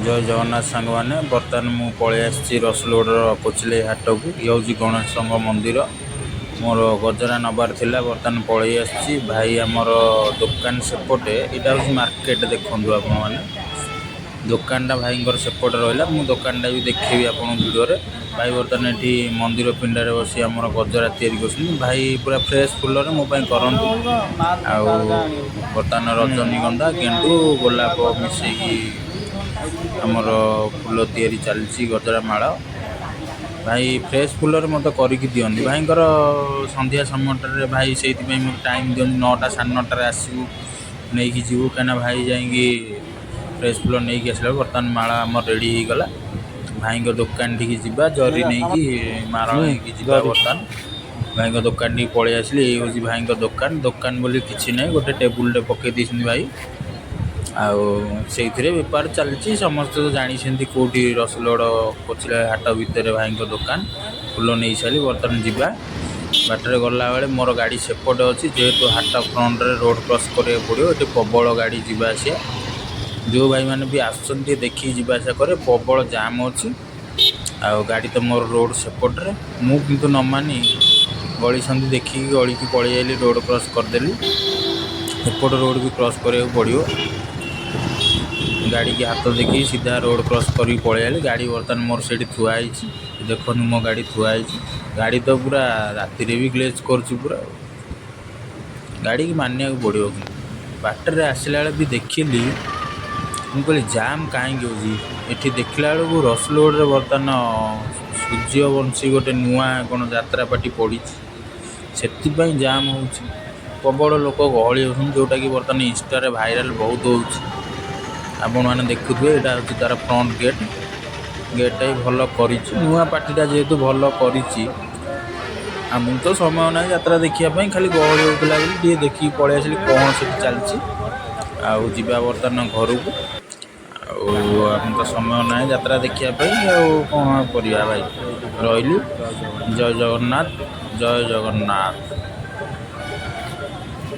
ଜୟ ଜଗନ୍ନାଥ ସାଙ୍ଗମାନେ। ବର୍ତ୍ତମାନ ମୁଁ ପଳେଇ ଆସିଛି ରସୁଲଗଡ଼ର କୋଚିଲେଇ ହାଟକୁ। ଇଏ ହେଉଛି ଗଣେଶଙ୍କ ମନ୍ଦିର। ମୋର ଗଜରା ନେବାର ଥିଲା, ବର୍ତ୍ତମାନ ପଳେଇ ଆସିଛି। ଭାଇ ଆମର ଦୋକାନ ସେପଟେ। ଏଇଟା ହେଉଛି ମାର୍କେଟ। ଦେଖନ୍ତୁ ଆପଣମାନେ, ଦୋକାନଟା ଭାଇଙ୍କର ସେପଟେ ରହିଲା। ମୁଁ ଦୋକାନଟା ବି ଦେଖେଇବି ଆପଣଙ୍କ ଭିଡ଼ିଓରେ। ଭାଇ ବର୍ତ୍ତମାନ ଏଠି ମନ୍ଦିର ପିଣ୍ଡାରେ ବସି ଆମର ଗଜରା ତିଆରି କରୁଛନ୍ତି। ଭାଇ ପୁରା ଫ୍ରେଶ୍ ଫୁଲରେ ମୋ ପାଇଁ କରନ୍ତି। ଆଉ ବର୍ତ୍ତମାନ ରଜନୀଗନ୍ଧା, ଗେଣ୍ଡୁ, ଗୋଲାପ ମିଶେଇକି ଆମର ଫୁଲ ତିଆରି ଚାଲିଛି ଗଜରା ମାଳ। ଭାଇ ଫ୍ରେଶ୍ ଫୁଲରେ ମୋତେ କରିକି ଦିଅନ୍ତି। ଭାଇଙ୍କର ସନ୍ଧ୍ୟା ସମୟଟାରେ ଭାଇ ସେଇଥିପାଇଁ ମୋତେ ଟାଇମ୍ ଦିଅନ୍ତି, 9ଟା 9:30ରେ ଆସିବୁ, ନେଇକି ଯିବୁ। କାହିଁକିନା ଭାଇ ଯାଇକି ଫ୍ରେଶ୍ ଫୁଲ ନେଇକି ଆସିଲା। ବର୍ତ୍ତମାନ ମାଳ ଆମର ରେଡ଼ି ହେଇଗଲା। ଭାଇଙ୍କ ଦୋକାନ ଠିକି ଯିବା, ଜରି ନେଇକି ମାଳ ନେଇକି ଯିବା। ବର୍ତ୍ତମାନ ଭାଇଙ୍କ ଦୋକାନ ଠିକି ପଳେଇ ଆସିଲି। ଏଇ ହେଉଛି ଭାଇଙ୍କ ଦୋକାନ। ଦୋକାନ ବୋଲି କିଛି ନାହିଁ, ଗୋଟେ ଟେବୁଲଟେ ପକେଇ ଦେଇଛନ୍ତି ଭାଇ ଆଉ ସେଇଥିରେ ବେପାର ଚାଲିଛି। ସମସ୍ତେ ତ ଜାଣିଛନ୍ତି କେଉଁଠି, ରସୁଲଗଡ଼ କୋଚିଲା ହାଟ ଭିତରେ ଭାଇଙ୍କ ଦୋକାନ। ଫୁଲ ନେଇସାରିଲି, ବର୍ତ୍ତମାନ ଯିବା। ବାଟରେ ଗଲାବେଳେ ମୋର ଗାଡ଼ି ସେପଟେ ଅଛି। ଯେହେତୁ ହାଟ ଫ୍ରଣ୍ଟରେ ରୋଡ଼ କ୍ରସ୍ କରିବାକୁ ପଡ଼ିବ, ଏଠି ପ୍ରବଳ ଗାଡ଼ି ଯିବା ଆସିବା। ଯେଉଁ ଭାଇମାନେ ବି ଆସୁଛନ୍ତି, ଟିକେ ଦେଖିକି ଯିବା ଆସିବା କରେ। ପ୍ରବଳ ଜାମ୍ ଅଛି ଆଉ ଗାଡ଼ି ତ ମୋର ରୋଡ଼ ସେପଟରେ। ମୁଁ କିନ୍ତୁ ନ ମାନି ଗଳିସନ୍ଧି ଦେଖିକି ଗଳିକି ପଳେଇ ଆଇଲି, ରୋଡ଼ କ୍ରସ୍ କରିଦେଲି। ଏପଟ ରୋଡ଼ ବି କ୍ରସ୍ କରିବାକୁ ପଡ଼ିବ। ଗାଡ଼ିକି ହାତ ଦେଖିକି ସିଧା ରୋଡ଼ କ୍ରସ୍ କରିକି ପଳେଇ ଆଇଲି। ଗାଡ଼ି ବର୍ତ୍ତମାନ ମୋର ସେଇଠି ଥୁଆ ହେଇଛି। ଦେଖନ୍ତୁ, ମୋ ଗାଡ଼ି ଥୁଆ ହେଇଛି। ଗାଡ଼ି ତ ପୁରା ରାତିରେ ବି ଗ୍ଲେଜ୍ କରୁଛି ପୁରା। ଗାଡ଼ିକି ମାନିବାକୁ ପଡ଼ିବ। କିନ୍ତୁ ବାଟରେ ଆସିଲା ବେଳେ ବି ଦେଖିଲି, ମୁଁ କହିଲି ଜାମ୍ କାହିଁକି ହେଉଛି ଏଠି? ଦେଖିଲା ବେଳକୁ ରସୁଲଗଡ଼ରେ ବର୍ତ୍ତମାନ ସୂର୍ଯ୍ୟବଂଶୀ ଗୋଟେ ନୂଆ କ'ଣ ଯାତ୍ରା ପାର୍ଟି ପଡ଼ିଛି, ସେଥିପାଇଁ ଜାମ୍ ହେଉଛି। ପ୍ରବଳ ଲୋକ ଗହଳି ହେଉଛନ୍ତି, ଯେଉଁଟାକି ବର୍ତ୍ତମାନ ଇନଷ୍ଟାରେ ଭାଇରାଲ୍ ବହୁତ ହେଉଛି, ଆପଣମାନେ ଦେଖୁଥିବେ। ଏଇଟା ହେଉଛି ତା'ର ଫ୍ରଣ୍ଟ ଗେଟ୍। ଗେଟ୍ଟା ବି ଭଲ କରିଛି। ନୂଆ ପାର୍ଟିଟା ଯେହେତୁ ଭଲ କରିଛି। ଆମକୁ ତ ସମୟ ନାହିଁ ଯାତ୍ରା ଦେଖିବା ପାଇଁ। ଖାଲି ଗହଳି ହେଉଥିଲା ବୋଲି ଟିକେ ଦେଖିକି ପଳେଇ ଆସିଲି କ'ଣ ସେଠି ଚାଲିଛି। ଆଉ ଯିବା ବର୍ତ୍ତମାନ ଘରକୁ। ଆଉ ଆମକୁ ତ ସମୟ ନାହିଁ ଯାତ୍ରା ଦେଖିବା ପାଇଁ, ଆଉ କ'ଣ କରିବା ଭାଇ? ରହିଲି, ଜୟ ଜଗନ୍ନାଥ, ଜୟ ଜଗନ୍ନାଥ।